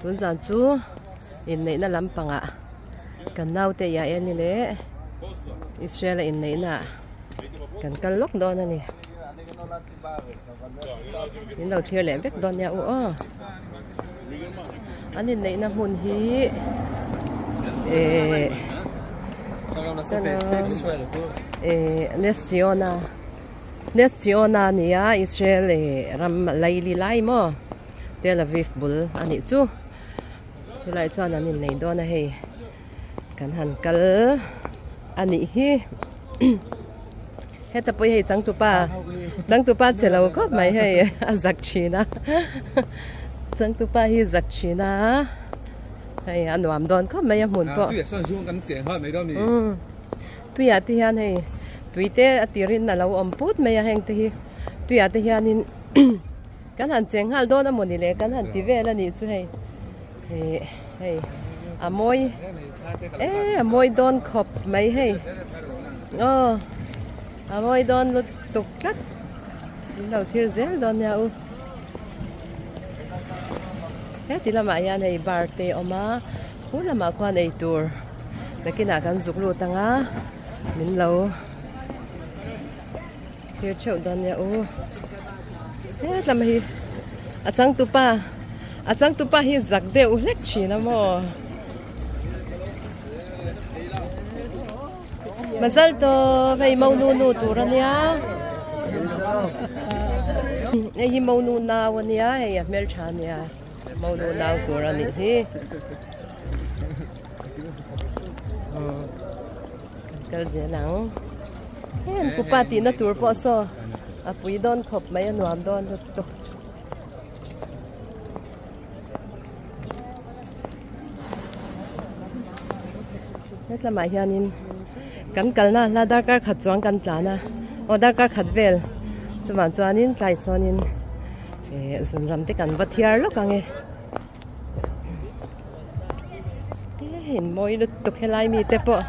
Tun zan chu inneihna lampangah kan naute i ah en ile Israel a inneihna ah kan kal lawk dawn a ni. Min lo thlir leh vek dawn nia u aw. An inneihna hmun hi eh eh Nesziona Nesziona a ni a Israel eh ram laili lai maw Tel Aviv bul a nih chu. Chulai chuan an innei dawn a hei kan han kal a nih hi. Heta pawh hi hei changtupa changtupa che lo khawp mai hei a zak thin a changtupa hi zak thin a hei a nuam dawn khawp mai a hmun pawh tuiah te hian hei tui te a tirin a lo awm put mai a heng te hi tuiah te hianin kan han cheng nghal dawn a mawni le kan han ti vel a nih chu hei ih hei a mawi e a mawi dawn khawp mai hei aw a mawi dawn lutuk tlat min lo thlir zel dawn nia u heti lamah hian hei bar te a awm a khu lamah khuan eitur nakinah kan zuk lut ang a min lo Thlir theuh dawn nia u. Hetlama hi a changtupa a changtupa hi zak deuh hlek thin a maw. Mazal tawp hei monu nu tur a nia. Hei hi monu nau a nia hei a hmeltha a nia monu nau tur a nih hi. Kal zel ang. Heng kupa tihna tur pawh saw a pui dawn khawp mai a nuam dawn lutuk. Hetlamah hianin kan kalna hla darkar khat chuang kan tlan a aw darkar khat vel chuvang chuanin tlai sawnin eh zunram te kan va thiar lawk ang e. In mawi lutuk helai mite pawh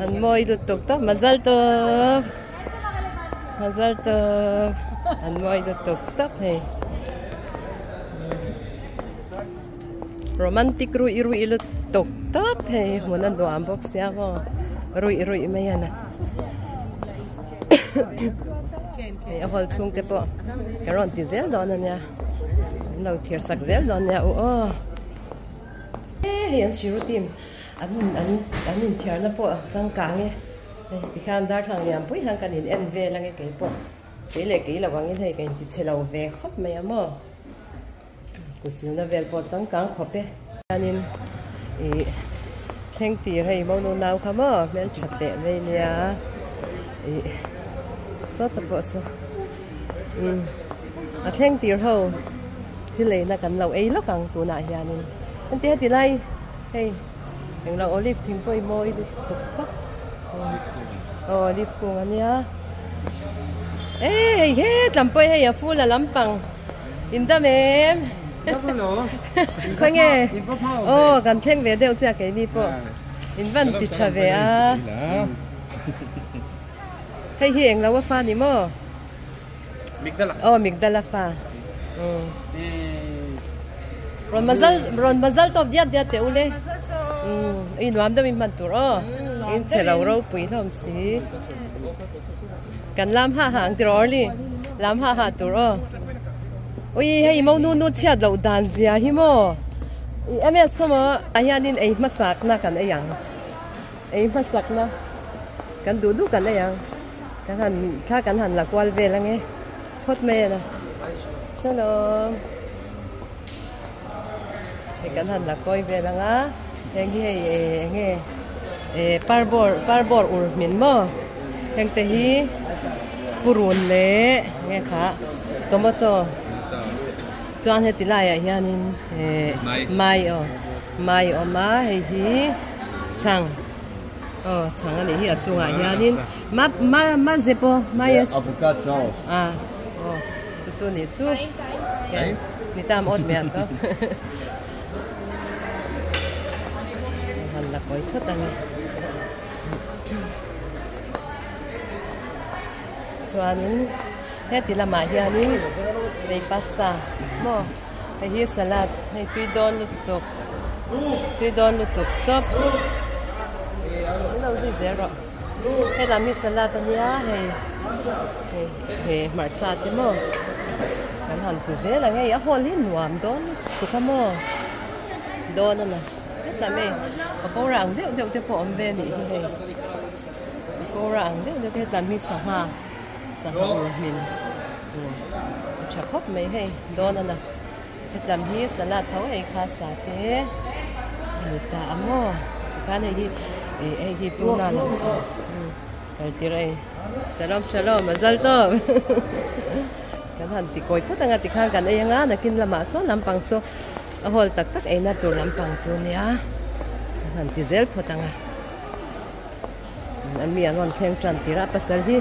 an mawi lutuk tawp mazal tawp mazal tawp an mawi lutuk tawp hei romantic ruih ruih lutuk tawp hei hmun a nuam bawk sia maw ruih ruih mai a na hei a hall chhung te pawh ka rawn ti zel dawn a nia. An lo thlir chak zel dawn nia u aw. Hei an siru team an an an inthiarna pawh a changkang e. Hei tikhian darthlalang lian pui hian kan in en vel ange kei pawh. Kei leh kei lo angin hei ka inti chhe lo ve khawp mai a maw. Kusilna vel pawh changkang khawp e. Hianin ih thleng tir hei monu nau kha maw hmeltha teh mai nia ih sawta pawh saw umm a thleng tir ho thil eina kan lo ei lawk ang tunah hianin engti heti lai hei englo olive thing pawh i mawi lutuk tak aw olive kung ania e hei hetlam pawh hei a full a lampang. In dam em? Khawi nge? Aw kan thleng ve deuh chiah keini pawh. In van ti tha ve a. Hei hi englo a fa ni maw? Migdala. Aw Migdala fa. Rawn mazal rawn mazal tawp diat diat teh ule. I nuam deuh in hman tur aw. In chhe lo ropui hlawm si. Kan lam ha ha ang tiraw Orly? Lam ha ha tur aw. Ui hei mo nu nu chhiat loh dan zia hi maw. I MS kha maw ah hianin ei hmasak na kan ei ang. Ei hmasak na kan duh duh kan ei ang. Kan han thla kan han la kual vel ange. Phawt mai a na. Shalom. Hei kan han la kawi vel ang a. Heng hi hei eh enge eh parbawr parbawr ur hmin maw heng te hi purun leh enge kha tomato chuan heti laiah hianin eh mai aw mai a awm a hei hi chhang aw chhang a nih hi a chungah hianin ma ma ma zep aw mai a ah aw chu chu nih chu ni tam awt mai ang tawp. Han la kawi thawt ang e. Chuanin heti lamah hianin hei pasta maw. Hei hi salad hei tui dawn lutuk tui dawn lutuk tawp min lo zui zel rawh helam hi salad ania hei hei he hmarcha te maw kan han ti zel ang hei a hall hi nuam dawn lutuk a maw dawn a na hetlam hei pakora ang deuh deuh te pawh awm ve a nih hi hei pakora ang deuh deuh te hetlam hi sangha sangha ur hmin. A tha khawp mai hei dawn a na hetlam hi salad tho ei kha sa te a ni ta a maw tikhan hei hi ih hei hi tuna lam kal tir a shalom shalom mazal tawp kan han ti kawi phawt anga tikhan kan ei anga nakin lamah sawn lampang saw a hawl tak tak eina tur lampang chu nia kan han ti zel phawt anga an mi an rawn thleng tan tir a pasal hi.